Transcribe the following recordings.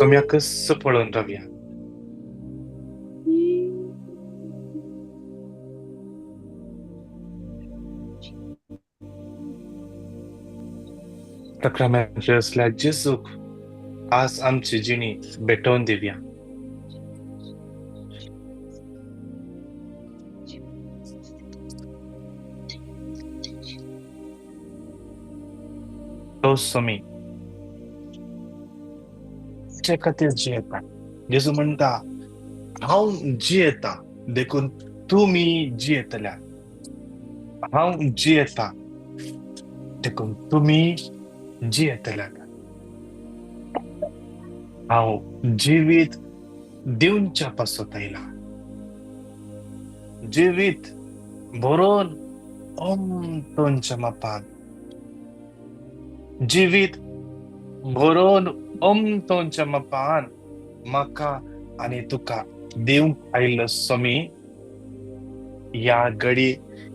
सोम्याकच पळोवन रावया. सक्रामेंताचे असल्या जेजूक आज आमची जिणी भेटोवन दिवया. तो सोमी तुजे खातीर जियेता. जेजू म्हणटा हांव जियेता देखून तुमी जियेतल्या. हांव जियेता देखून तुमी जियेतल्या. हांव जिवीत दिवच्या पासत आयला. जिवीत भरोन ओमतोनच्या मापान, जिवीत भरोन ओमतोनच्या मापान म्हाका आनी तुका दिवंक आयिल्लो स्वामी ह्या घडी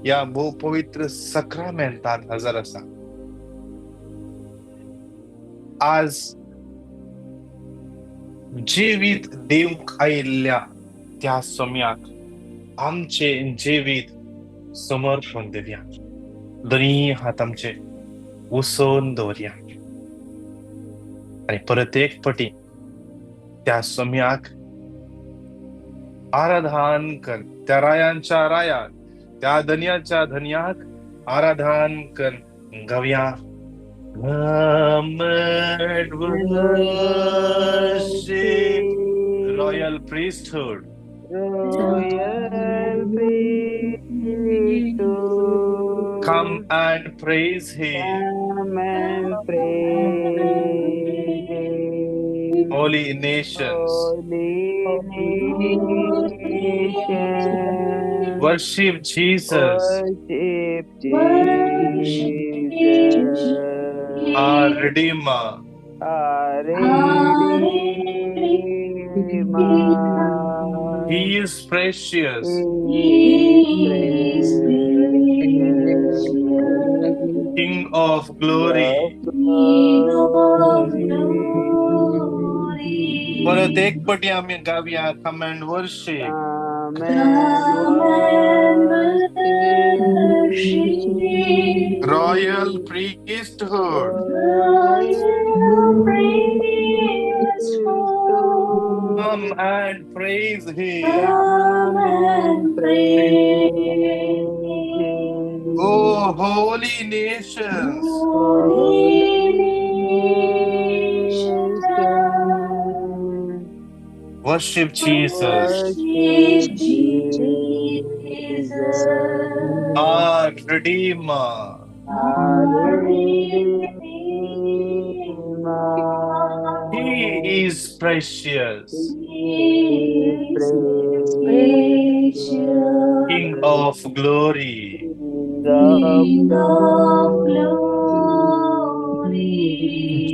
ह्या भोव पवित्र सक्रामेंतान हजर आसा. आज जिवीत दिवंक आयिल्ल्या त्या सोम्याक आमचे जिवीत समर्पण दिवया. दोनी हात आमचे उसोवन दवरया आनी परत एक पटी त्या सोम्याक आराधन कर. त्या रायांच्या रायाक, त्या धन्याच्या धन्याक आराधन कर गावया. Come and worship royal priesthood. Royal priesthood. Come and praise him. Come and praise him. Holy nations. Holy nations. Worship Jesus. Worship Jesus. Our Redeemer. Our Redeemer. He is precious. He is precious. King of glory. King of glory. परत एक पटी आमी गावया. Come and worship. Come Come and and worship. Royal priesthood. Royal priesthood. Come and praise him. Come and praise him. O holy nations. Holy nations. Worship Jesus. Worship Jesus. Our Redeemer. Our Redeemer. He is precious. He is precious. King of glory. King of glory.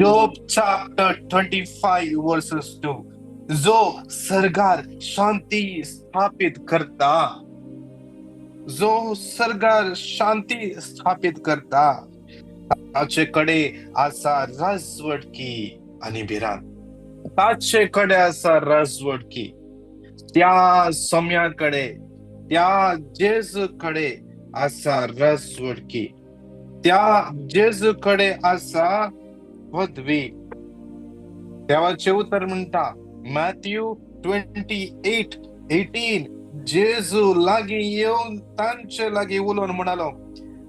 Job chapter 25 verses 2. जो सर्गार शांती स्थापित करता, जो सर्गार शांती स्थापित करता, ताचे कडे आसा राजवटकी आनी भिरांत. ताचे कडे आसा राजवटकी. त्या सोम्या कडे, त्या जेजू कडे आसा राजवटकी. त्या जेजू कडे आसा पदवी. देवाचे उतर म्हणटा मॅथ्यू 28:18 जेजू लागीं येवन तांचे लागीं उलोवन म्हणालो,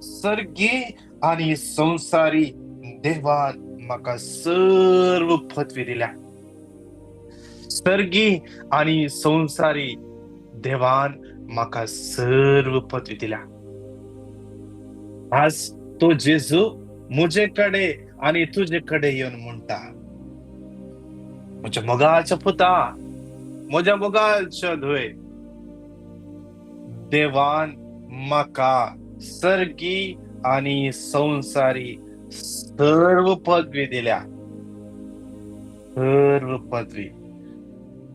सर्गी आनी संवसारी देवान म्हाका सर्व पदवी दिल्या. सर्गी आनी संवसारी देवान म्हाका सर्व पदवी दिल्या. आज तो जेजू म्हजे कडे आनी तुजे कडे येवन म्हणटा, म्हज्या मोगाच्या पुता, म्हज्या मोगाच्या धुवे, देवान म्हाका सर्गी आनी संवसारी सर्व पदवी दिल्या. सर्व पदवी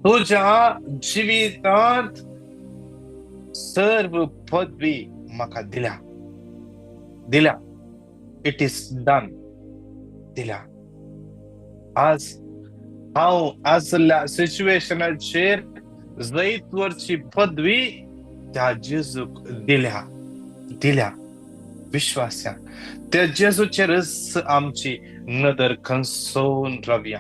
तुझ्या जिवितांत सर्व पदवी म्हाका दिल्या. दिल्या. It is done. दिल्या. आज हांव आसल्या सिच्युएशनाचेर जैतवरची पदवी त्या जेजूक दिल्या दिल्या. विश्वास्या त्या जेजूचेरच आमची नदर खंसोवन रावया,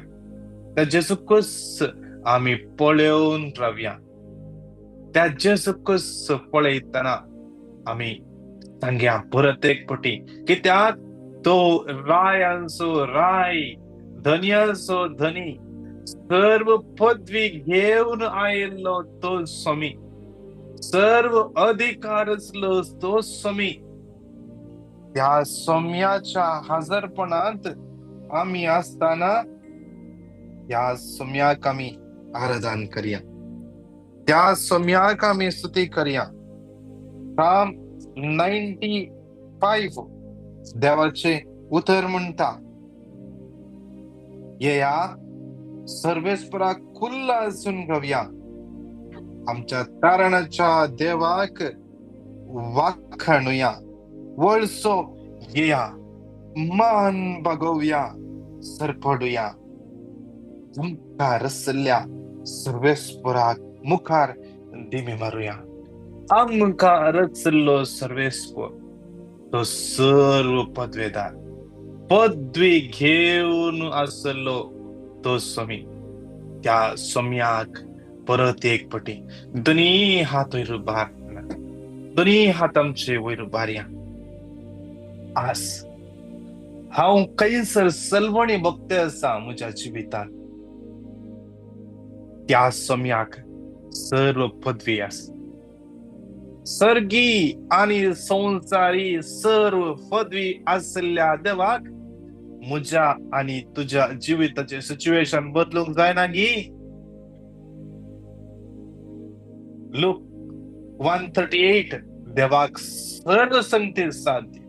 त्या जेजूकच आमी पळोवन रावया. त्या जेजूकच पळयतना आमी सांगया परत एक पटी कित्याक तो रायांचो राय, धनयांचो धनी, सर्व पदवी घेवन आयिल्लो तो स्वामी, सर्व अधिकार आसलो तो स्वामी. त्या सोम्याच्या हजरपणांत आमी आसतना त्या सोम्याक आमी आराधन करया, त्या सोम्याक आमी स्तुती करया. साम 95 देवाचे उतर म्हणटा, येया सर्वेस्पराक खुल्ला आसून गावया, आमच्या तारणाच्या देवाक वाखाणुया, वळसो येया, मान बागोवया, सरपडुया, आमकां रसल्या सर्वेस्पराक मुखार दिमी मारुया. आमकां रचल्लो सर्वेस्पर तो सर्व पदवेदार, पदवी घेवन आसलो तो स्वामी. त्या सोम्याक परत एक पटी दोनी हात वयर उबार, दोनी हात आमचे वयर उबारया. आस हांव खंयसर सलवणी भक्ते आसा म्हज्या जिवितांत, त्या सोम्याक सर्व पदवी आसा, सर्गी आनी संवसारी सर्व पदवी आसल्या देवाक म्हज्या आनी तुज्या जिविताचें सिच्युएशन बदलूंक जायना गी? लूक 1:38 देवाक सर्व संगती साध्य,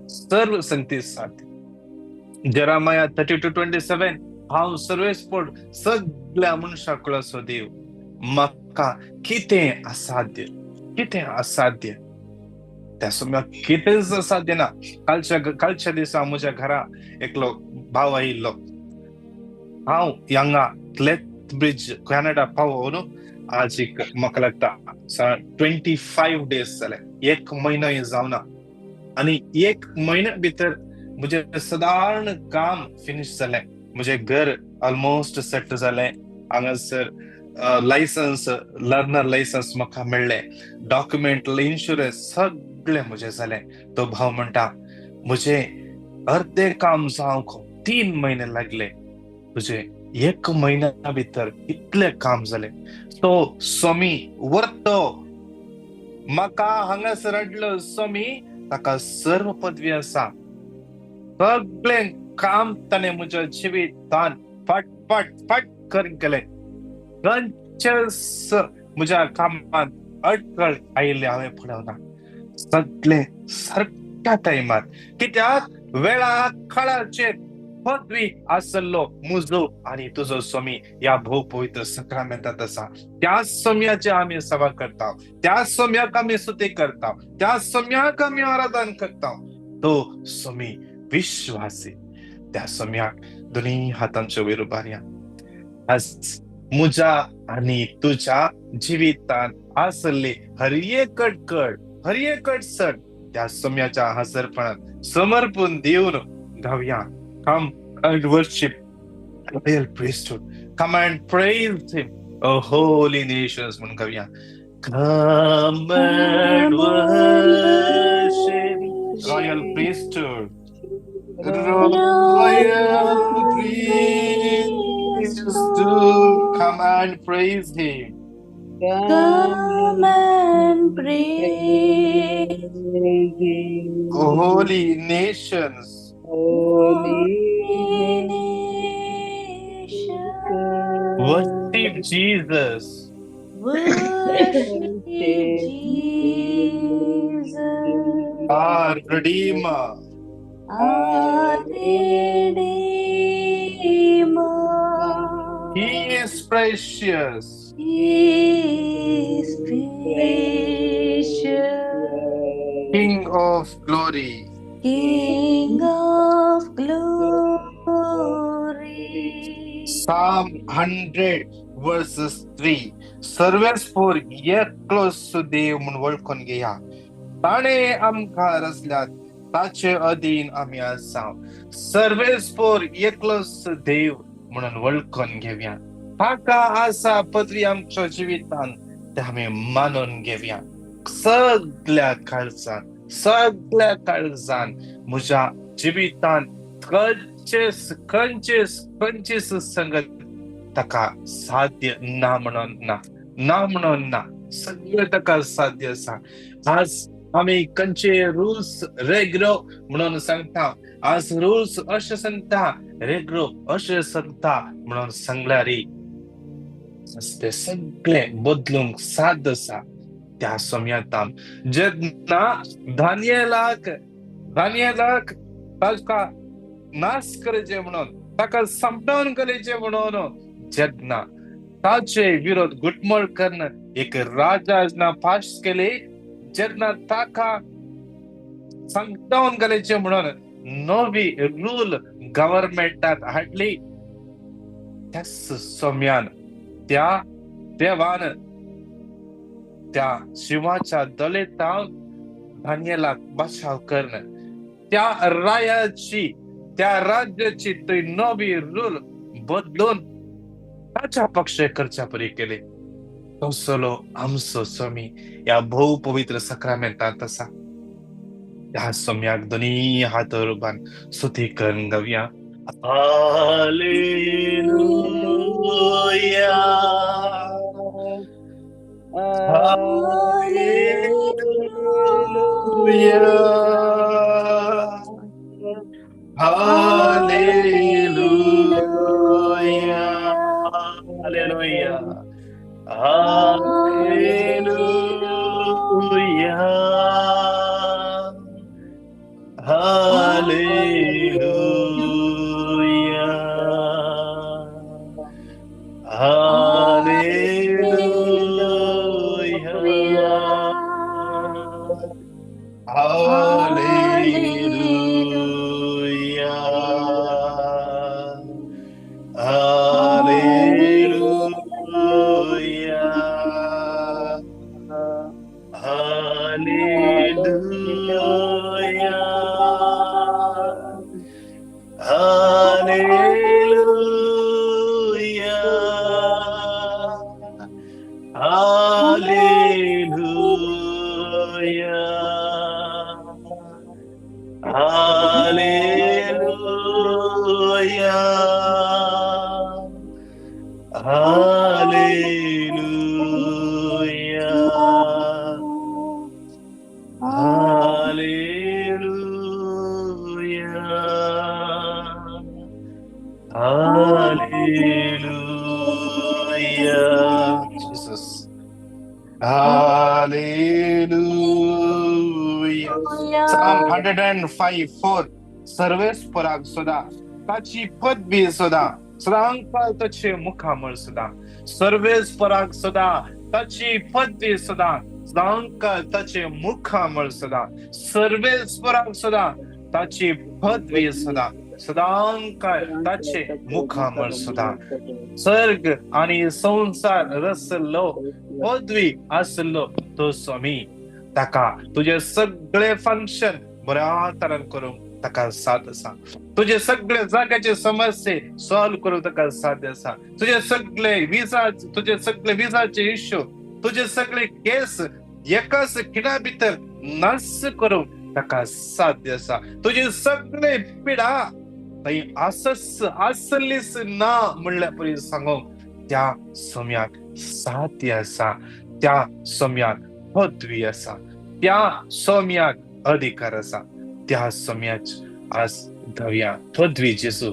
सर्व संगती साध्य. जेरामाया 32:27 हांव सर्वेस्पोट सगळ्या मनशां कुळाचो देव, म्हाका कितें असाध्य, कितें असाध्य. त्या सोम्याक कितेंच असाध्य ना. कालच्या दिसा म्हज्या घरा एकलो भाव आयिल्लो. हांव हांगा लेथब्रिज कॅनडा पावोवन आज एक म्हाका लागता 25 डेज जाले, एक म्हयनो जावना. आनी एक म्हयन्या भितर म्हजें सदारण काम फिनीश जालें, म्हजें घर ऑलमोस्ट सेट जालें, हांगासर लायसन्स, लर्नर लायसन्स म्हाका मेळ्ळें, डॉक्युमेंट, इन्शुरन्स सगळें म्हजें जालें. तो भाव म्हणटा म्हजें अर्दें काम जावंक 3 म्हयने लागले, तुजें एक म्हयन्या भितर इतलें काम जालें. तो स्वामी व्हरतो म्हाका हांगासर हाडलो स्वामी, ताका सर्व पदवी आसा, सगळें काम ताणें म्हज्या जिवितान फट फट फट करून केलें. खंयच्याच म्हज्या कामांत अडखळ आयिल्लें हांवें पळोवना, सगळें सारक्या टायमार, कित्याक वेळा काळाचेर पदवी आसलो म्हजो आनी तुजो स्वामी ह्या भोव पवित्र सक्रामेंतांत आसा. त्या सोम्याची आमी सेवा करता, त्या सोम्याक आमी स्तुती करता, त्या सोम्याक आमी आराधन करता. तो स्वामी विश्वासी, त्या सोम्याक दोनी हातांचे वयर उबारया. आज म्हज्या आनी तुज्या जिवितांत आसली हर एक अडकळ, हर एक अडचण त्या सोम्याच्या हजरपणात समर्पण दिवन गावया. Come and worship royal priesthood. Come and praise him, O holy nations. म्हणून गावया. Come and worship royal priesthood, royal priesthood. Come and praise him. Come and praise him. O holy nations, holy nations, worship Jesus, worship Jesus, our Redeemer, our Redeemer. He is precious, He is precious, King of glory, King of glory. Psalm 100:3 सर्वेस्पोर एकलोच देव म्हूण वळखून घेया. ताणें आमकां रचल्यात, ताचे अधीन आमी आसा. सर्वेस्पोर एकलोच देव म्हणून वळखून घेवया. ताका आसा पदवी आमच्या जिवितान, ते आमी मानून घेवया. सगळ्या काळजान, सगळ्या काळजान म्हज्या जिवितान खंयचेच खंयचेच खंयचेच संगत ताका साध्य ना म्हणून ना, ना म्हणून ना, सगळें ताका साध्य आसा. आज आमी खंयचे रुल्स रेग्रो म्हणून सांगता, आज रुल्स अशें सांगता, रेग्रो अशें सांगता म्हणून सांगल्यार ते सगळे बदलूंक साध्य आसा त्या समयातान. जेन्ना दानियेलाक दानियेलाक ताका नाश करचे म्हणून, ताका संपडावन करचे म्हणून जेन्ना ताचे विरोध घुटमळ करून एक राजा जेन्ना पास केले, जेन्ना ताका संपडावन घालचे म्हणून नवी रूल गव्हर्मेंटात हाडली, त्याच समयान त्या देवान त्या शिवाच्या दलेतान दानियेलाक बचाव करून त्या रायाची, त्या राज्याची ती नवी रूल बदलून ताच्या पक्षे करच्या परी केले. तसलो आमचो स्वामी ह्या भोव पवित्र सक्रामेंतांत आसा. ह्या सम्याक दोनी हात रुपान स्तुती करून गावया. Hallelujah, hallelujah, hallelujah, hallelujah, hallelujah, hallelujah, hallelujah, hallelujah, hallelujah, hallelujah, hallelujah, hallelujah, hallelujah, hallelujah, hallelujah, hallelujah. Jesus. Hallelujah. Psalm 105:4 सर्वेस्पराक सुदा ताची पदवी सुदा सदांकाळ ताचे मुखामळ सुदा. सर्वेस्पराक सुदा ताची पदवी सुदा सदांकाळ ताचे मुखामळ सुदा. सर्वेस्पराक सुदा ताची पदवी सुदा सदांकाळ ताचे मुखामळ सुदा. सर्ग आणि संसार रचलो पदवी आसलो तो स्वामी, ताका तुजे सगळे फंक्शन बऱ्या तरान करूंक ताका साथ आसा. तुजे सगळे जाग्याचे समस्ये सॉल्व करूंक ताका साध्य आसा. तुजे सगळे विजा, तुजे सगळे विजाचे इश्यू, तुजे सगळे केस एकाच खिणा भितर नाश करूंक ताका साध्य आसा. तुजे सगळे पिडा थंय आसच आसलीच ना म्हणल्या परी सांगूंक त्या सम्याक साध्य आसा. त्या सम्याक पदवी आसा, त्या सम्याक अधिकार आसा. त्या सम्याच आज धव्या पदवी जेजू,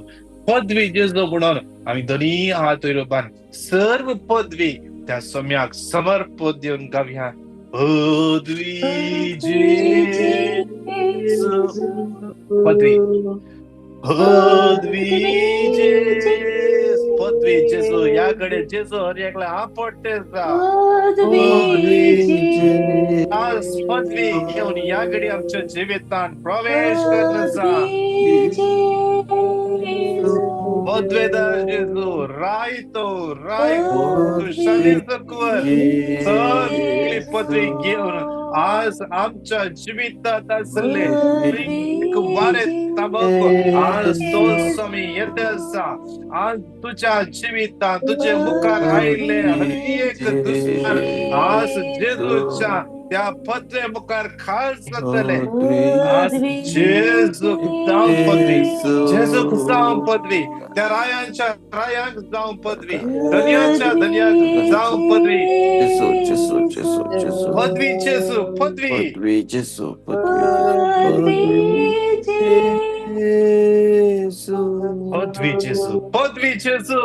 पदवी जेजू म्हणून आमी दोनी हात वयर बांद सर्व पदवी त्या सम्याक समर्पण दिवन गावया. पदवी जेजू, पदवी, पदवी जेजू, पदवी जेजू. ह्या कडे जेजू हर एकल्या आपडटे आसा. आज पदवी घेवन ह्या घडी आमच्या जिवितान प्रवेश करना आसा. पदवेदार जेजू, रायतो राय खुशालीचो कुंवर, सगळी पदवी घेवन आज आमच्या जिवितात आसले वारे ताबक आज तो स्वामी येते आसा. आज तुझ्या जिवितांत तुझे मुखार आयिल्ले हर एक दुस्मान आज जेजूच्या त्या पदवे मुखार खाल जातले. आज जेजूक जावं पदवी, जेजूक जावं पदवी, त्या रायांच्या रायांक जावं पदवी, धनयाच्या धनयाक जावं पदवी. पदवी जेजू, पदवी, पदवी जेजू, पदवी जेजू, पदवी जेजू, पदवी जेजू,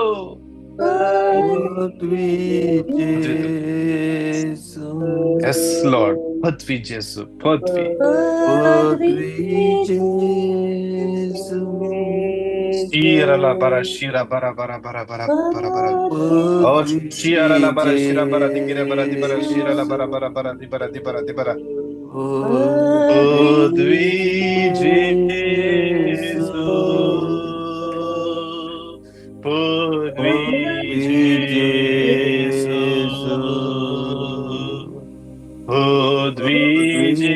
पदवी जेजू. Yes Lord, पदवी जेजू, पदवी, पदवी जेजू. शिरा ला बारा शिरा बारा बारा बारा बारा बारा बारा. ओ शिरा ला बारा शिरा बारा दिगिरा बारा दिबारा शिरा ला बारा बारा बारा दिबारा दिबारा दिबारा. पदवी जेजू, पदवी जेजू, पदवी जेजू.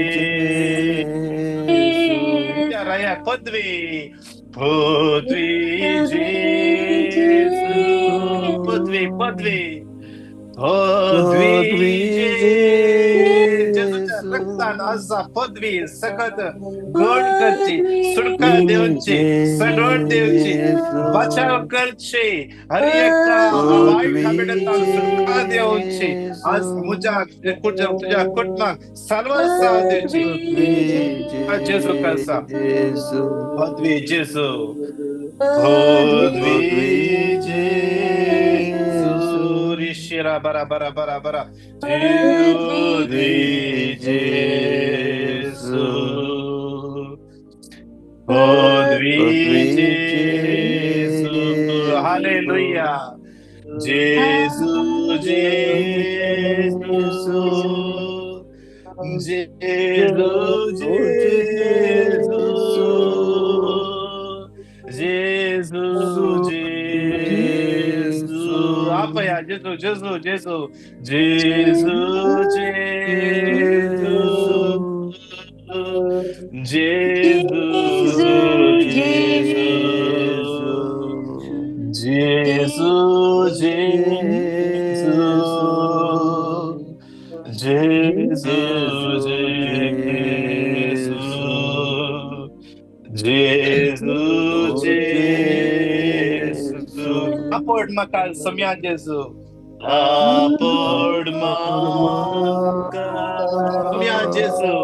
राया पदवी, पदवी जेजू, पदवी, पदवी, पदवी जेजूच्या रक्तान आसा पदवी सकत गण करची, सुटका दिवची, सडवण दिवची, बचाव करची, हर एका वाईट हॅबिटांत सुटका दिवची. आज म्हज्या तुझ्या कुटुंबाक साल्वासांव दिवची. जेजू आसा पदवी जेजू, पदवी जेजू. शिरा बरा बरा बरा बरा पदवी जेजू, पदवी जेजू. हालेलुया. जेजू जेजू जेजू जेजू जेजू जेजू. आपया जेजू जेजू जेजू जेजू जेजू जेजू जेजू जेजू जेजू जेजू जेजू जेजू. आपोड म्हाका सम्या जेजू, आपोड म्हाका सम्या जेजू,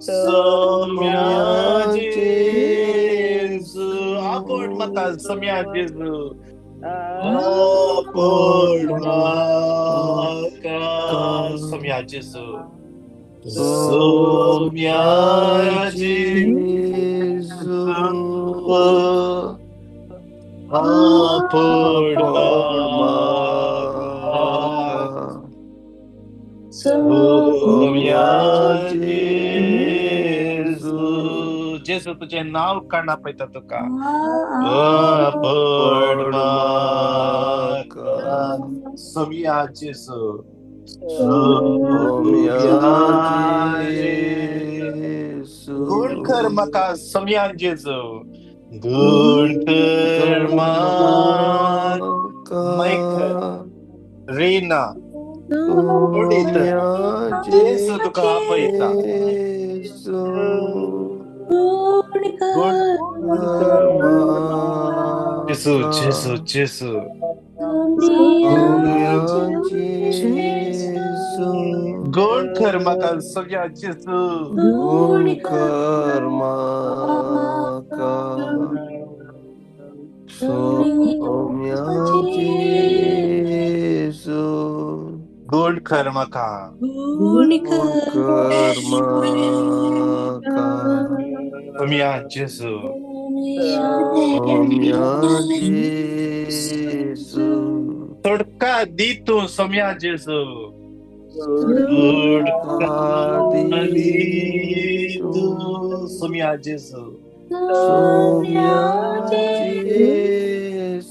सम्या जेजू. आपोड म्हाका सम्या जेजू, आपोड म्हाका सम्या जेजू, सम्या जेजू. आपोड म्हाका सम्या जेजू. जेजू तुझें नांव काडना पळयता तुका. आपोड म्हाका सम्या जेजू, सम्या जेजू. गुण कर म्हाका सम्या जेजू, गुण कर म्हाका. मायकल, रीना, ओडीत, जेजू तुका आपयता. गुण जेजू जेजू जेजू. गुण कर म्हाका सगळ्या जेजू, गुण कर म्हाका सोम्या जेजू, गुण कर म्हाका, गुण कर म्हाका सोम्या जेजू, सोम्या जेजू. सोडका दी तूं सोम्या जेजू, सोडका दी तूं सोम्या जेजू, सोम्या जेजू.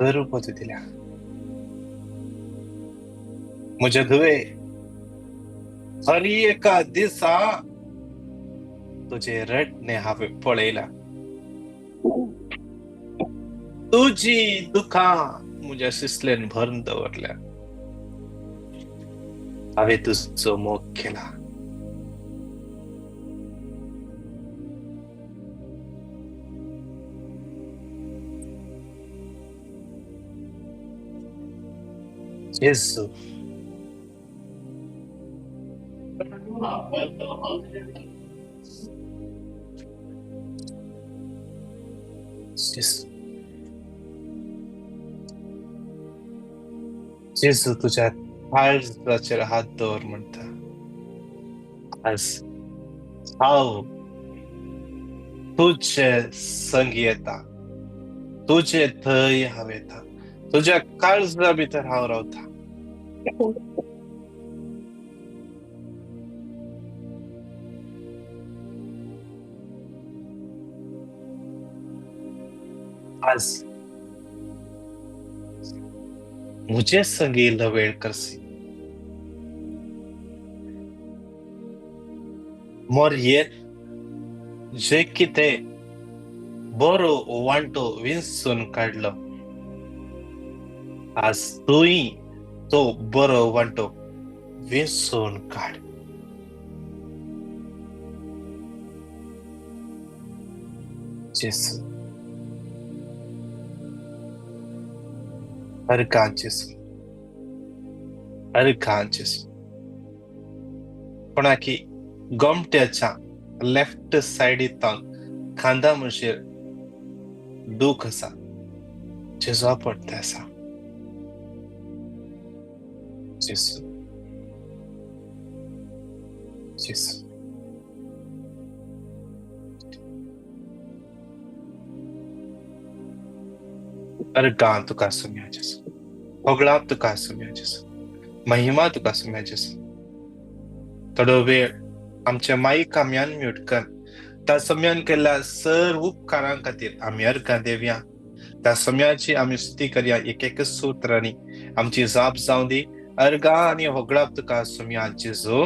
बरो पद दिल्या. म्हज्या धुवे, हर एका दिसा तुजें रडणें हांवें पळयलां, तुजी दुखां म्हज्या शिसलेन भरून दवरल्या, हांवें तुजो मोग केला. जेजू, जेजू तुज्या काळजाचेर हात दवर म्हणटा, आज हांव तुजे संग येता, तुजे थंय हांव येता, तुज्या काळजा भितर हांव रावता. आज म्हजे संगी इल्लो वेळ करसी, मोरयेत जे कितें बरो वांटो विंचून काडलो, आज तूंय तो बरो वांटो विंचून काड. जेजू, अर्गां जेजू, अर्गां जेजू. कोणाकी गोमट्याच्या लेफ्ट सायडींत खांदा म्हणशीर दूख आसा, जेजू पडटा आसा. जेजू, जेजू, अर्गां तुका सुम्या जेजू, होगळाप तुका सुम्या जेजू, महिमा तुका सुम्या जेजू. थोडो वेळ आमच्या माईक आम्यान म्यूट कर, त्या सम्यान केल्ल्या सर्व उपकारां खातीर आमी अर्गां देवया. त्या सम्याची आमी स्तुती करया एक एक सूत्रांनी. आमची जाप जावं दी. अर्गां आनी होगळाप तुका सुम्या जेजू,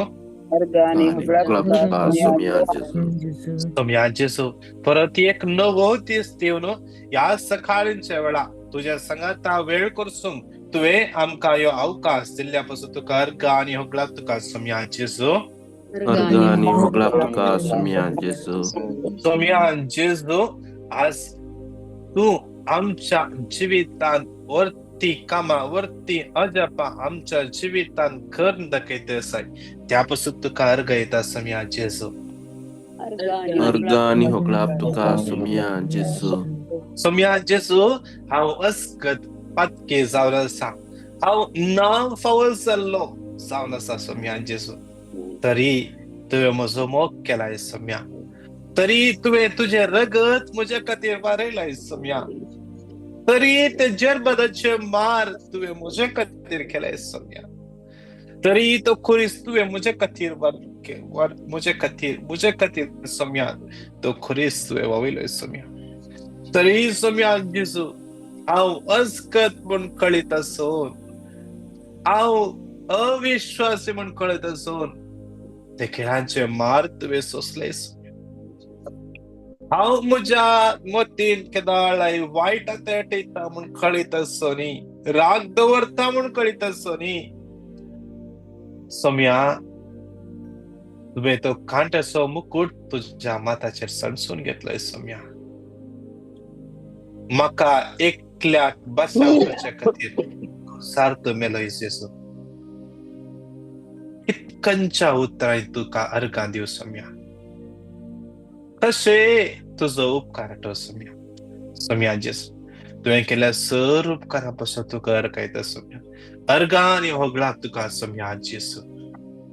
सोम्या जेजू. परत एक नवो दीस दिवन ह्या सकाळींच्या वेळा तुज्या संगाता वेळ करसून तुवें आमकां ह्यो अवकाश दिल्ल्या पासून तुका अर्गां आनी होगळाप तुका सोम्या जेजू, अर्गां आनी होगळाप तुका सोम्या जेजू. सोम्या जेजू, आज तूं आमच्या जिवितांत वरती कामां वरती अजापां आमच्या जिवितांत करून दाखयता आसाय, त्या पासून तुका अर्गां येता सोम्या जेजू. अर्गां आनी होगळाप तुका सोम्या जेजू. सोम्या जेजू, हांव अस्कत पातके जावन आसा, हांव ना फावो जाल्लो जावन आसा सोम्या जेजू, तरी तुवें म्हजो मोग केलाय सोम्या, तरी तुवें तुजें रगत म्हज्या खातीर वारयलाय सोम्या, तरी ते जर्बदाचे मार तुवें म्हजे खातीर केलाय सोम्या, तरी तो खुरीस तुवें म्हजे खातीर म्हजे खातीर म्हजे खातीर सोम्या तो खुरीस तुवें वावयलोय सोम्या, तरी सोम्या जेजू हांव अस्कत म्हूण कळीत आसून, हांव अविश्वासी म्हूण कळीत आसून ते खेळांचे मार तुवें सोंसले. हांव म्हज्या मतीन केदाळाय वायट आतां म्हूण कळीत आसोनी, राग दवरता म्हूण कळीत आसोनी सोम्या, तुवें तो कांट्याचो मुकूट तुज्या माथाचेर सणसून घेतलोय सोम्या. म्हाका एकल्याक बसावच्या खातीर सार्थ मेलोय जेजू. कितकंच्या उतरांनी तुका अर्गां दिवं सोम्या, कशें तुजो उपकार आठव सोम्या. सोम्या जेजू, तुवें केल्या सर्व उपकारां पासून तुका अर्गां येता सोम्या. अर्गां आनी होगळाप तुका सोम्या जेजू,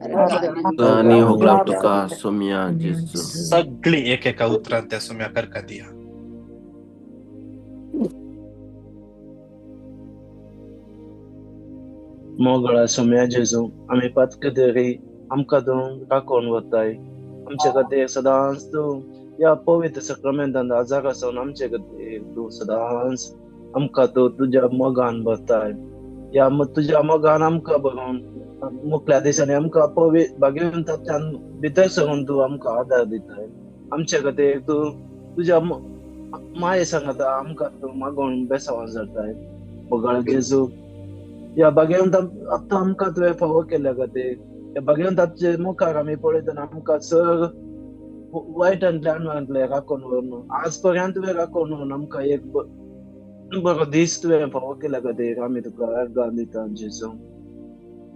अर्गां आनी होगळाप तुका सोम्या जेजू. सगळीं एक एका उतरान त्या सोम्याक अर्गां दिया. मोगळा सोम्या जेजू, आमी पातक तरी आमकां तूं राखोवन वताय, आमचे खातीर सदांच तूं ह्या पवित्र सक्रामेंतांत आजार आसून आमचे खातीर तूं सदांच आमकां तूं तुज्या मोगान भरताय. ह्या तुज्या मोगान आमकां बरोवन मुखल्या दिसांनी आमकां भाग्यवंताच्यान भितर सरून तूं आमकां आदार दिताय. आमचे खातीर तूं तुज्या माये सांगता आमकां तूं मागोवन बेसांवां जाताय. मोगाळ जेजू, ह्या भाग्यवंत आतां आमकां तुवें फावो केल्ल्या खातीर, ह्या भाग्यवंताचे मुखार आमी पळयतना आमकां सर वायटांतले अणवांतले राखून व्हरून आज पर्यंत तुवें राखून व्हरून आमकां एक बरो दीस तुवें फावो केल्या खातीर आमी तुका अर्गां दिता जेजू.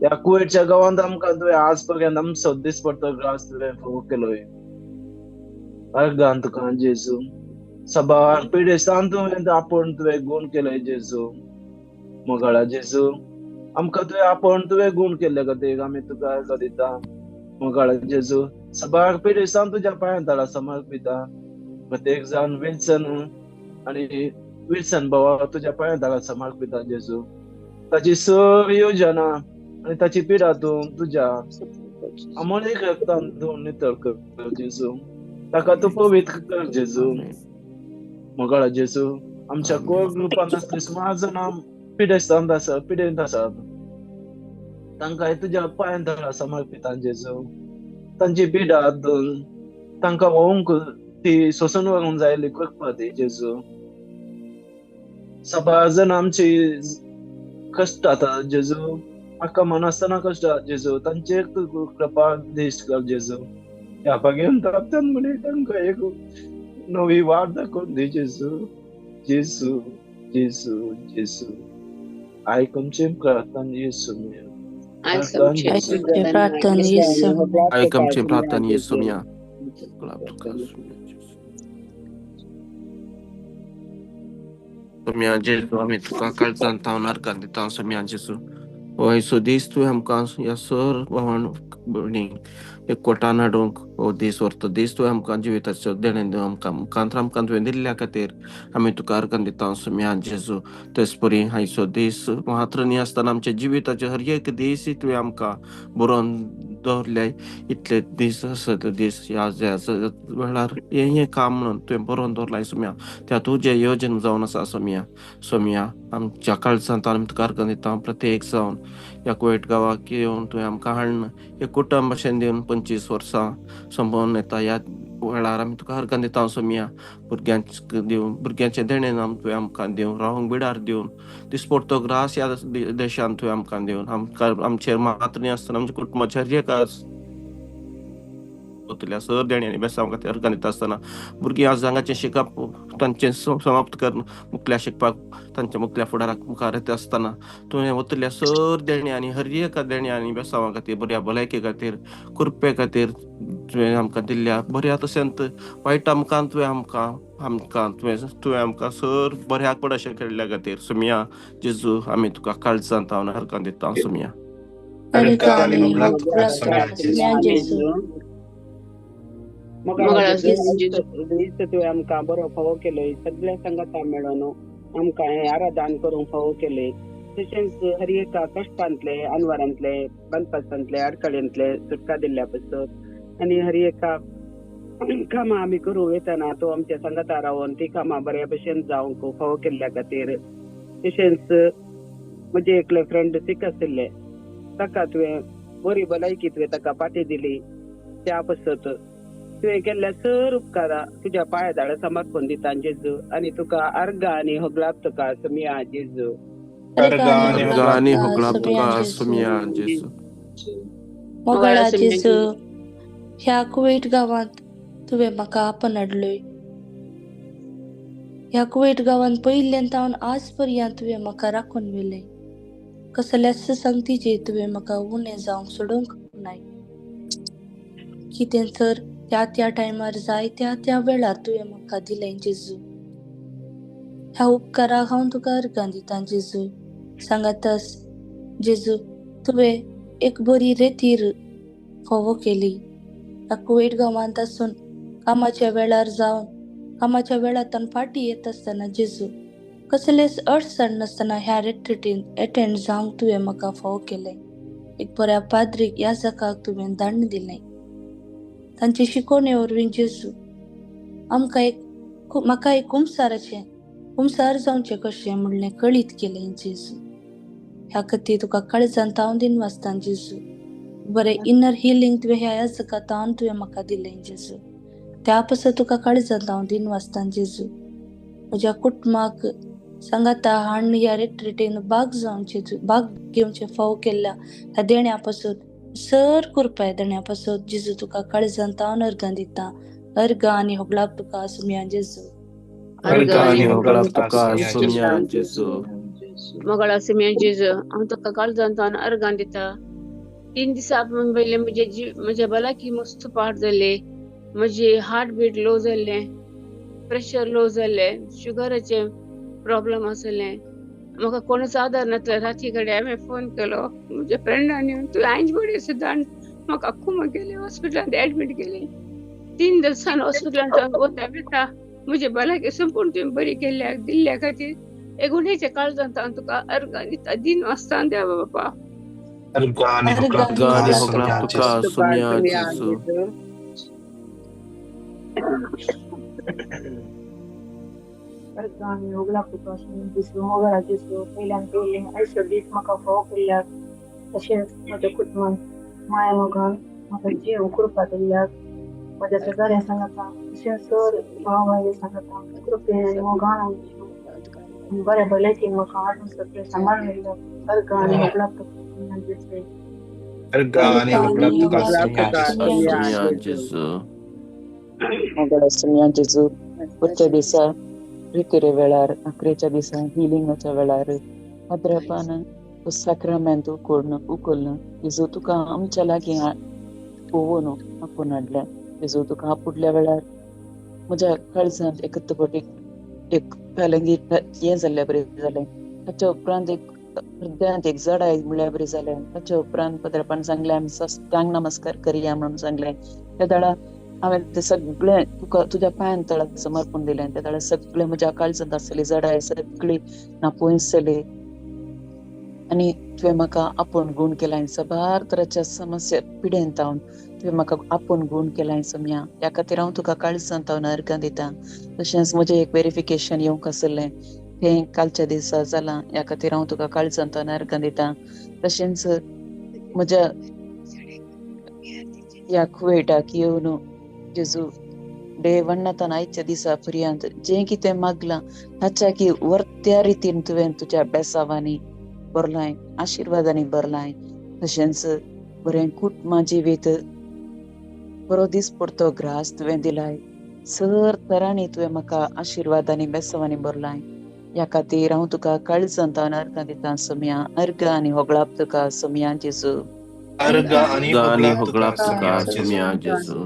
ह्या कुवेटच्या गांवांत आमकां तुवें आज पर्यंत आमचो दिसपडटो ग्रास तुवें फावो केलोय, अर्गां तुका जेजू. सबार पिडेस्तान तुवें आपोवन तुवें गूण केलोय जेजू. मोगाळा जेजू, आमकां तुवें आपोवन तुवें गूण केल्ले खातीर आमी तुका अर्गां दिता. मोगाळा जेजू, सबार पिडेस्तान तुज्या पांयां तळा समर्पिता. प्रत्येक जाण विल्सन आनी विल्सन भावा तुज्या पांयां तळा समर्पिता जेजू. ताची सर योजना आनी ताची पिडा तूं तुज्या अमोलीक रक्तान तूं नितळ कर जेजू. ताका तूं पवित्र कर जेजू. मोगाळा जेजू, आमच्या कोर ग्रुपांत आसले सुमार जाणां पिडेस्तांत आसा, पिडेंत आसात, तांकां तुज्या पांयां तळा समर्पिता जेजू. तांची पिडा तांकां व्होवंक ती सोसून व्हरूंक जाय कृपा दी जेजू. सबार जाण आमची कश्ट आतां जेजू, म्हाका मनासतना कश्ट जेजू, तांचेर तूं कृपा दिश्ट कर जेजू. ह्या भाग्यवंतान म्हणी तांकां एक नवी वाट दाखोवन दी जेजू. जेजू, जेजू, जेजू, आयक आमचें प्रार्थना येसू. आयक आमचें प्रार्थना येसू. सोम्या जेजू, आमी तुका काळजांत हांव अर्गां दिता सोम्या जेजू. हो आयचो दीस तुवें आमकां ह्या सर भावान भयणींक एकवटान हाडूंक हो दीस व्हरतो दीस तुवें आमकां जिविताचो देणें दिवन आमकां मुखांत आमकां तुवें दिल्ल्या खातीर आमी तुका अर्गां दिता सोम्या जेजू. तेच परी आयचो दीस मात्र न्ही आसतना आमच्या जिविताचे हर एक दीस तुवें आमकां बरोवन दवरले. इतले दीस आसा दीस ह्या वेळार हें हें काम म्हणून तुवें बरोवन दवरलां सोम्या. त्या तुजें योजन जावन आसा सोम्या. सोम्या, आमच्या काळजांत आमी तुका अर्गां दिता. प्रत्येक जावन ह्या कुवेट गांवाक येवन तुवें आमकां हाडून एक कुटुंब भशेन दिवन 25 वर्सां संपोवन येता. ह्या वेळार आमी तुका अर्गां दिता सोम्या. भुरग्यांक दिवन, भुरग्यांचें देणें तुवें आमकां दिवन, रावंक बिडार दिवन, दिसपडटो ग्रास ह्या देशांत तुवें आमकां दिवन, आमकां आमचेर मात्र न्ही आसतना आमच्या कुटुंबाचेर एका सर देणी आनी बेसांव खातीर अर्गां दिता आसतना भुरगीं आज हांगाचें शिकप तांचें समाप्त करून मुखल्या शिकपाक तांच्या मुखल्या फुडाराक मुखार येता आसतना तुवें वतल्या सर देणी आनी हर एका देणी आनी बेसांवा खातीर, बऱ्या भलायके खातीर, कृपे खातीर तुवें आमकां दिल्ल्या बऱ्या तशेंच वायटा मुखान तुवें आमकां आमकां तुवें तुवें आमकां सर बऱ्याक पड अशें केल्ल्या खातीर सोम्या जेजू आमी तुका काळजांत हांव अर्गां दिता सोम्या. तुवें आमकां बरो फावो केलोय, सगळ्या सांगाता मेळोन आमकां हें आराधन करूंक फावो केलें. तशेंच हर एका कश्टांतले, अनवरांतले, बनपासांतले, अडकळींतले सुटका दिल्ल्या पसत आनी हर एका कामां आमी करूं वतना तो आमच्या सांगाता रावन ती कामां बऱ्या भशेन जावंक फावो केल्ल्या खातीर. तशेंच म्हजे एकले फ्रेंड सीक आशिल्ले, ताका तुवें बरी भलायकी तुवें ताका पाटी दिली. त्या पसत तुवें केल्ल्या सर उपकारा तुज्या पांया दाळ समर्पण दिता जेजू. आनी तुका अर्गां आनी होगळाप तुका सोम्या जेजू. अर्गां आनी होगळाप तुका सोम्या जेजू. मोगाळा जेजू, ह्या कुवेट गांवांत तुवें म्हाका आपन हाडलोय. ह्या कुवेट गांवांत पयिल्ल्यान तावन आज पर्यंत तुवें म्हाका राखून व्हेलें. कसल्याच संगतीचेर तुवें म्हाका उणें जावंक सोडूंक नाय. कितें तर त्या त्या टायमार जाय त्या त्या वेळार तुवें म्हाका दिलें जेजू. ह्या उपकाराक हांव तुका अर्गां दितां जेजू. सांगातास जेजू, तुवें एक बरी रेतीर फावो केली. ह्या कुवेट गांवांत आसून कामाच्या वेळार जावन कामाच्या वेळांतल्यान फाटीं येत आसतना जेजू कसलेच अडचण नासतना ह्या रेट्रिटीन एटेंड जावंक तुवें म्हाका फावो केलें. एक बऱ्या पाद्रीक ह्या जगाक तुवें दाण्ण दिलें. तांचे शिकवणे वरवीं जेजू आमकां एक म्हाका एक कुमसाराचें हुमसार जावचें कशें म्हणलें कळीत केलें जेजू. ह्या खातीर तुका काळजांत हांव दिन वाचतां जेजू. बरें इनर हिलींग तुवें ह्या याजकांत तुवें म्हाका दिलें जेजू. त्या पासत तुका काळजांत हांव दिन वाचतां जेजू. म्हज्या कुटुंबाक सांगाता हाण ह्या रिट्रीटीन भाग जावचे भाग घेवचें फाव केल्ल्या ह्या देण्या पासून सर कृपाय देण्या पासून जेजू तुका काळजांत हांव अर्गां दिता. अर्गां आनी होगळाप तुका सुमया जेजू. अर्गां आनी होगळाप तुका सुमया जेजू. मोगळा सुमया जेजू, हांव तुका काळजांत हांव अर्गां दिता. 3 दिसां पयलीं म्हजे म्हज्या भलायकी मस्त पाड जाली. म्हजी हार्ट बीट लो जाल्लें, प्रेशर लो जाल्लें, शुगराचें प्रॉब्लम आसलें. म्हाका कोणूच आदार नासलो. राती कडेन हांवें फोन केलो म्हज्या फ्रेंडान येवन तूं आयज बडी सुद्दां म्हाका कुमा केली हॉस्पिटलांत एडमीट केली. 3 दिवसान हॉस्पिटलांत वता वता म्हजी भलायकी संपूर्ण तुवें बरी केल्ल्या दिल्ल्या खातीर एकुणेच्या काळजांत हांव तुका अर्गां दिता. दिन वाचता देवा बापा. अर्गां आनी होगळाप तुका सुमया जेजू. अर्गां आनी होगळाप तुका सुमया जेजू. मोगळा जेजू, पयल्यान पयलीं आयचो दीस म्हाका फावो केल्ल्याक, तशेंच म्हज्या कुटुंबान माया मोगान म्हाका जीव कृपा दिल्ल्याक, म्हज्या शेजाऱ्यां सांगाता तशेंच सर भाव बायले सांगाता कृपेन आनी मोगान बऱ्या भलायकी म्हाका हाडून सगळें सांबाळून दिल्ल्याक अर्गां आनी होगळाप तुका सुमया जेजू. अर्गां आनी होगळाप तुका सुमया जेजू. मोगळा सुमया जेजू, पुढच्या दिसा रितेरे वेळार, अकरेच्या दिसा हिलिंगाच्या वेळार पाद्रपान साक्रामेंत उकोवन उखल्न जेजू तुका आमच्या लागीं पोवून आपोवन हाडलें. जेजू तुका आपुडल्या वेळार म्हज्या काळजांत एकत्र फावटी एक पॅलंगी हें जाल्ल्या बरें जालें. ताच्या उपरांत एक हृदयांत एक जडाय म्हणल्यार बरें जालें. ताच्या उपरांत पाद्रपान सांगलें आमी साष्टांग नमस्कार करया म्हणून सांगलें. त्या वेळार हांवें तें सगळें तुका तुज्या पांयान तळाक समर्पण दिलें. त्या वेळार सगळें म्हज्या काळजांत आसली जडाय सगळी ना पयस जाली आनी तुवें म्हाका आपूण गूण केलाय. साबार तराच्या समस्या पिडेंत हांव तुवें म्हाका आपूण गूण केलाय सोम्या. ह्या खातीर हांव तुका काळजांत हांव अर्गां दिता. तशेंच म्हजें एक वेरिफिकेशन येवंक आसलें तें कालच्या दिसा जालां. ह्या खातीर हांव तुका काळजांत हांव अर्गां दिता. तशेंच म्हज्या ह्या कुवेटाक येवन जेजू डे वण्णातान आयच्या दिसा पर्यंत जें कितें मागलां ताच्या की वर्त्या रितीन तुवें तुज्या बेसावांनी भरलाय, आशिर्वादांनी भरलाय. तशेंच बरें कुटुंबा जिवीत बरो दीस पडतो ग्रास तुवें दिलाय. सर तरांनी तुवें म्हाका आशिर्वादांनी बेसावांनी भरलाय. ह्या खातीर हांव तुका काळजांत हांव अर्गां दिता सोम्या. अर्गां आनी होगळाप तुका सोम्या जेजू. अर्गां आनी होगळाप तुका सुमया जेजू.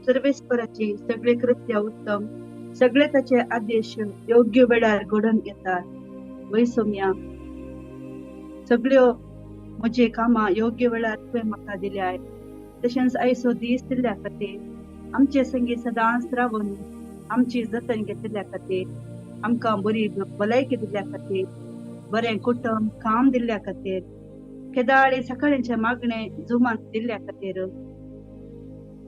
सर्वेस्पराची सगळे कृत्य उत्तम, सगळे ताचे आदेश योग्य वेळार घडोवन येतात. वय सोम्या, सगळ्यो म्हजी कामां योग्य वेळार तुवें म्हाका दिल्याय. तशेंच आयचो दीस दिल्ल्या खातीर आमचे संगी सदांच रावन आमची जतन घेतिल्ल्या खातीर, आमकां बरी भलायकी दिल्ल्या खातीर, बरें कुटुंब काम दिल्ल्या खातीर, केदाळे सकाळींचे मागणे जुमात दिल्ल्या खातीर,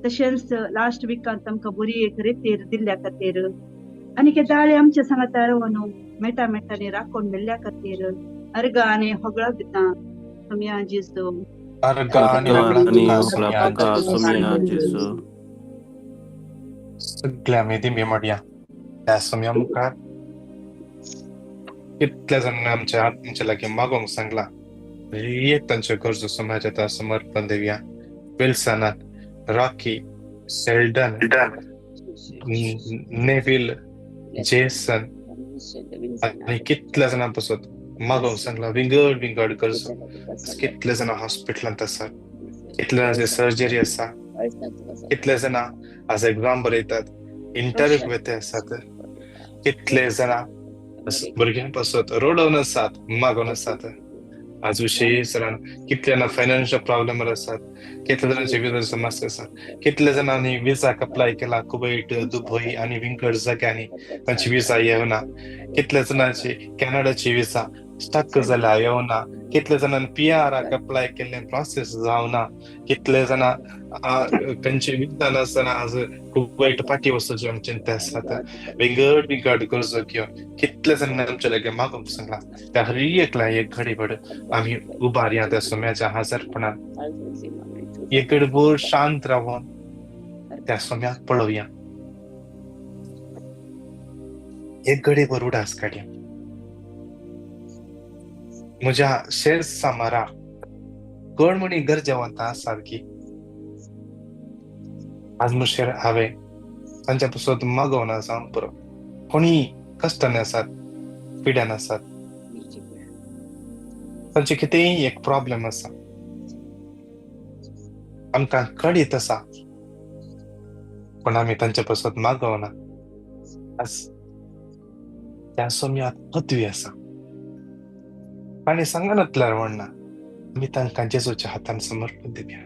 तशेंच लास्ट विकांत आमकां बरी एक रेतीर दिल्ल्या खातीर आनी केदाळे आमचे सांगाता रावन मेटा मेटांनी राखून मेल्ल्या खातीर अर्गां आनी होगळाप दिता सोम्या जेजू. अर्गां आनी होगळाप तुका सुमया जेजू. सगळ्या मेदी म्हणया ह्या सोम्या मुखार कितल्या जाणांनी आमच्या आत्म्याच्या लागीं मागोंक सांगलां. एक तांच्यो गरजो समाजात समर्पण दिवया. विल्सनाक, रॉकी, शेल्डन, नेव्हिल, जेसन आनी कितल्या जाणां पासत मागोंक सांगलां. विंगड विंगड गरजो. कितले जाणां हॉस्पिटलांत आसात, कितले जाणांची सर्जरी आसा, कितले जाणां आज एग्जाम बरयतात, इंटरव्यू वयते आसात, कितले जाणां भुरग्यां पासत रडोवन आसात, मागोवन आसात. आज विशेश जाणां कितले जाणां फायनान्शियल प्रॉब्लमार आसात, कितले जाणांची विजा समस्या आसात, कितले जाणांनी विजाक अप्लाय केला कुवैट, दुबई आनी विंगड जाग्यांनी तांची विजा येवना, कितले जाणांची कॅनडाची विजा स्टक जाल्या येवना, कितले जाणांनी पीआराक अप्लाय केल्ले प्रोसेस जावना, कितले जाणां खंयचे विज्ञान आसतना आज खूब वायट पाटी वचूचे आमचे ते आसात विंगड विंगड गरजो घेवन कितले जाणां आमच्या लागीं मागूंक सांगला त्या हर एकला एक घडीभर आमी उबारया त्या सोम्याच्या हाजरपणान एक घडभर शांत रावन त्या सोम्याक पळोवया एक घडीभर उडास काडया म्हज्या शेज सामारा कोण म्हणी गरजेवंत सारकी आज मुशेर हांवें तांच्या पासत मागोवना जावंक पुरो कोणी कश्टान आसात पिड्यान आसात तांचे कितेंय एक प्रॉब्लम आसा आमकां कळीत आसा पूण आमी तांच्या पासत मागोवना. आज त्या सोम्यात पदवी आसा आनी सांगनातल्यार म्हणना आमी तांकां जेजूच्या हातान समर्पण दिवया.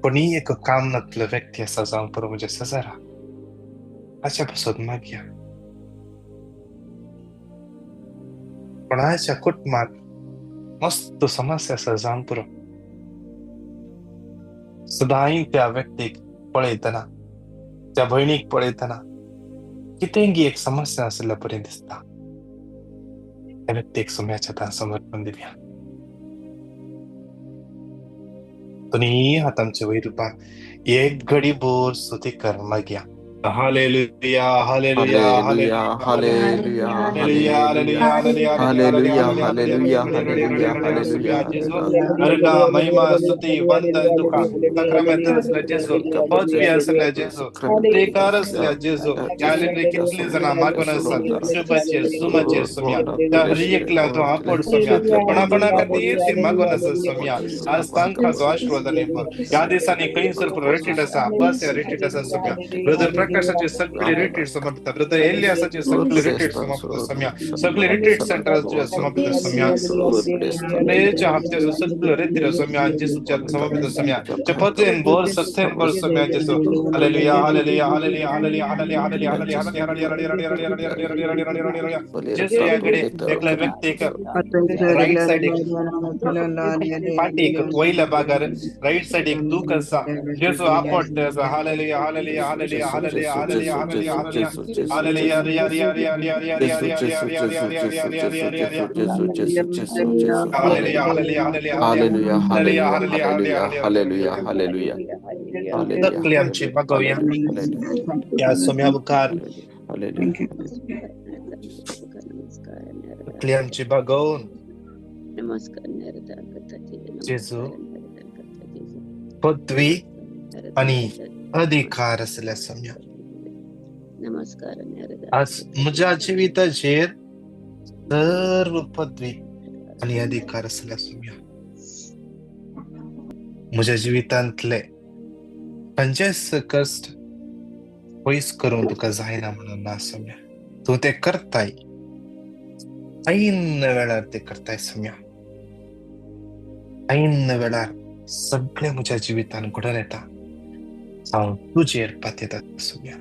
कोणीय एक काम नातलो व्यक्ती आसा जावंक पुरो म्हज्या शेजारा ताच्या पासत मागया. कोणाच्या कुटुंबात मस्त समस्या आसा जावंक पुरो सदांय त्या व्यक्तीक पळयतना त्या भयणीक पळयतना कितेंगी एक समस्या आशिल्ल्या परी दिसता त्या व्यक्तीक सोम्याच्या हातान समर्पण दिवया. दोन्ही हातांचे वयर रुपान एक घडी भर स्तुती कर मागया. Hallelujah hallelujah hallelujah hallelujah hallelujah hallelujah hallelujah hallelujah hallelujah. अर्घा महिमा स्तुती वंदन तुका साक्रामेंत आसल्या जेजू पदवी आसल्या जेजू अधिकार आसल्या जेजू हालेलुया. कितली जाणां मागून आसात शुभाचेर सुमाचेर सोम्या त्या हर एकल्या तूं आपोड सोम्या कोणा कोणा खातीर ती मागून आसा सोम्या आज तांकां तूं आशिर्वादांनी भर. ह्या दिसांनी खंयसर रेटेड आसा बस रेटेड आसा सोम्या ब्रदर प्रकाशाचे सगळे रिट्रीट समर्पित ब्रदर एलियासाचे सगळे रिट्रीट समर्पित सोम्या सगळे रिट्रीट सेंटराचे समर्पित सोम्या प्रेयरच्या हप्त्याचो सगळो रेतीर सोम्या जेजूच्या समर्पित सोम्या पदवेन भर सत्तेन भर सोम्या जेजू. Hallelujah hallelujah hallelujah hallelujah hallelujah hallelujah hallelujah hallelujah hallelujah hallelujah hallelujah. जेजू ह्या कडे एकल्या व्यक्तीक राईट सायडीक पाटीक वयल्या भागार राईट सायडीक दूख आसा जेजू आपट आसा. Hallelujah hallelujah hallelujah hallelujah hallelujah hallelujah hallelujah hallelujah Riya Riya Riya Riya Riya Riya Riya Riya Riya Riya Riya Riya Riya Riya hallelujah hallelujah hallelujah hallelujah hallelujah hallelujah hallelujah hallelujah hallelujah hallelujah. तकली आमची मागोवया ह्या सोम्या मुखार हालेलुया तकली आमची बागोवन जेजू पदवी आनी अधिकार आसल्या सोम्या आज म्हज्या जिविताचेर सर्व पदवी आनी अधिकार आसल्या सोम्या म्हज्या जिवितांतले खंयचेच कश्ट पयस करूंक तुका जायना म्हणून ना सोम्या तूं तें करताय ऐन वेळार ते करताय सोम्या ऐन वेळार सगळें म्हज्या जिवितान घडोवन येता हांव तुजेर पातयेता Saumya.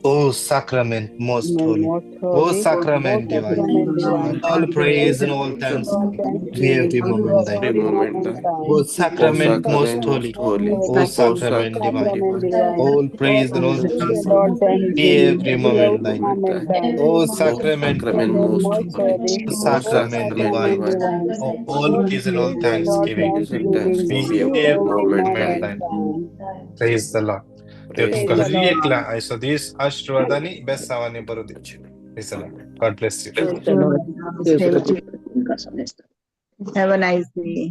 O sacrament most holy, O sacrament divine, all praise and all thanks be every moment thine. O sacrament most holy, O sacrament divine, all praise and all thanks be every moment thine. O sacrament most holy, sacrament divine, all praise and all thanksgiving be every moment thine. Praise the Lord. देव तुमकां हर एकला आयचो दीस आशिर्वादांनी बेसावांनी बरो दी. Praise the Lord. God bless you. Have a nice day.